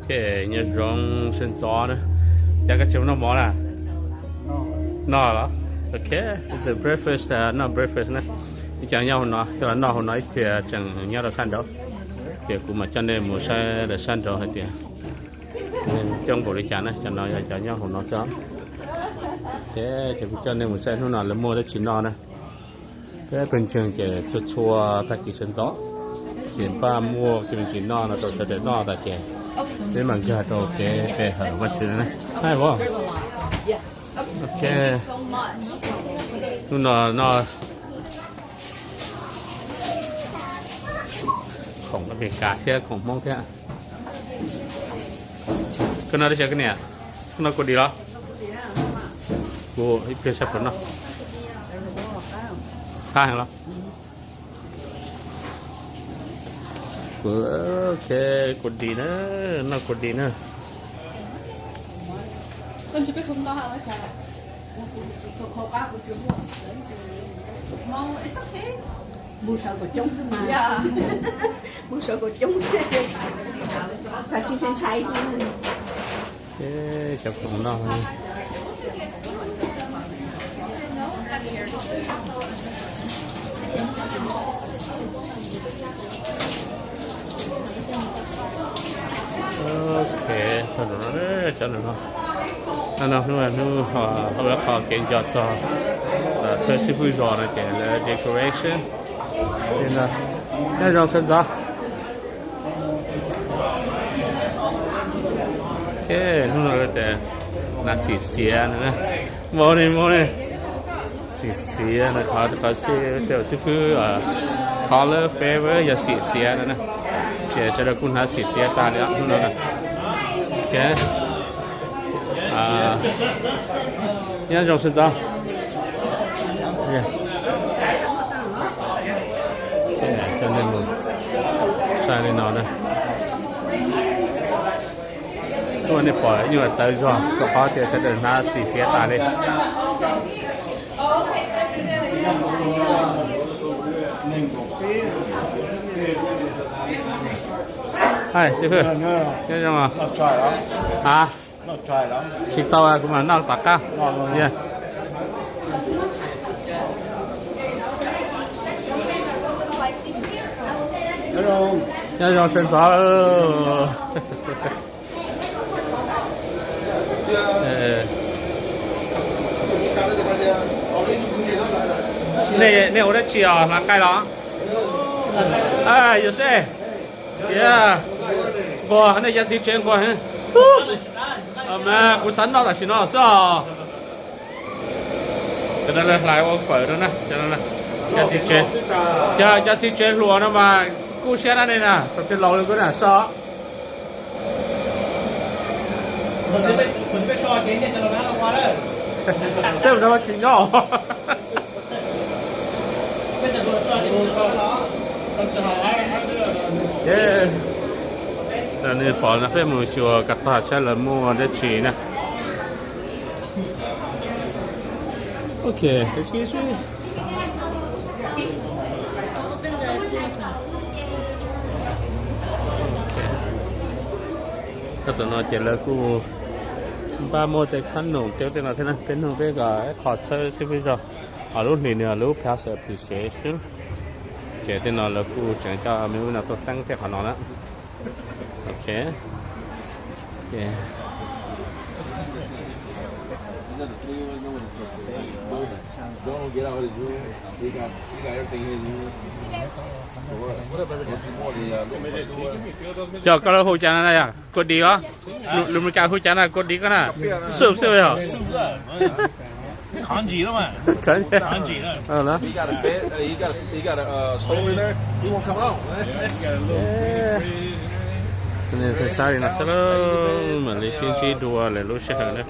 Ok, nyob zoo sawv ntxov na. Cas koj tsis noj mov na? No los? Ok, it's a breakfast, uh, not breakfast na. Ib co nyob hauv no, coj los noj hauv no ib txhia tseem nyob rau sab nraud. Ces kuv mam coj nej mus saib lawv sab nraud hais tias coob npaum li cas na, cov no yog cov nyob hauv no xwb. Ok, ces kuv coj nej mus saib hnub no lawv muaj dab tsi noj na. Peb pes ntseeg ces txhua txhua tag kis sawv ntxov ces npaj muaj cov me ntsis noj no rau sawv daws noj tas ces peb mam nkag rau kev pe hawm Vajtswv na. Hais vos. Ok. Hnub no noj khoom Amelikas thiab khoom Hmoob thiab. Koj noj dab tsi koj niam? Koj noj kua dis los? Kuv ib pliag saib puas noj. Qab heev los? Kuv, ok, kua dis na, noj kua dis na. Mus sawv kom coob xwb mas. Mus sawv kom coob xwb. Xav tsis ntshai ntshai. Cov khoom no. Ok, cov no, no hnub hnub hauv qhov kev nco txog txawj xib fwb zos no ces lawv decoration. Nyob zoo sawv ntxov. Ok, hnub no tias hnav xim xiav no na. Morning, morning. Xim xiav no, qhov qhov xib, tej xib fwb color favor yog xim xiav no na. Ces sawv daws kuj hnav xim xiav tag li hnub no na. Ok. Nyob zoo sawv ntxov. Coj nej mus saib li no na. Tuaj nej pom nyuag txawv zog rau qhov tias sawv daws hnav xim xiav tas li. Hais xib fwb, nyob zoo os. A, tsis tau, kuv mam noj tom qab. Nyob zoo sawv ntxov. Nej ua dab tsi os, hla nqaij los? Yus xej, nquag, nej cov txiv tsev nquag. Mas kuv xav noj tam sim no xwb os. Cov no lawv hlais ua fawm no na, cov no, cov txiv tsev, cov txiv tsev hluas no mas kuj siab na nej na, tau tej laus li kuj na xwb. Tej mus rau tsis nyob. Nej pom no peb mus xyuas kom tag saib lawv muaj dab tsi na. Ok, excuse me. Thaum no ces lawv kuj npaj muaj tej khab noom tej tej no thiab na, peb nug peb kom ib qho txhawb xib fwb zog. Ho lub hlis no lub Plaza Appreciation. Ces tej no lawv kuj tseem coj me ub no tuaj teeb tej qhov no na. Ok. Cov koj lawv hu cas na yog kua dis los? Lus Meskas hu cas na, kua dis koj na? Soup xwb yog? Sab li no xwb, mam li sib ntsib dua lwm lub sij hawm na.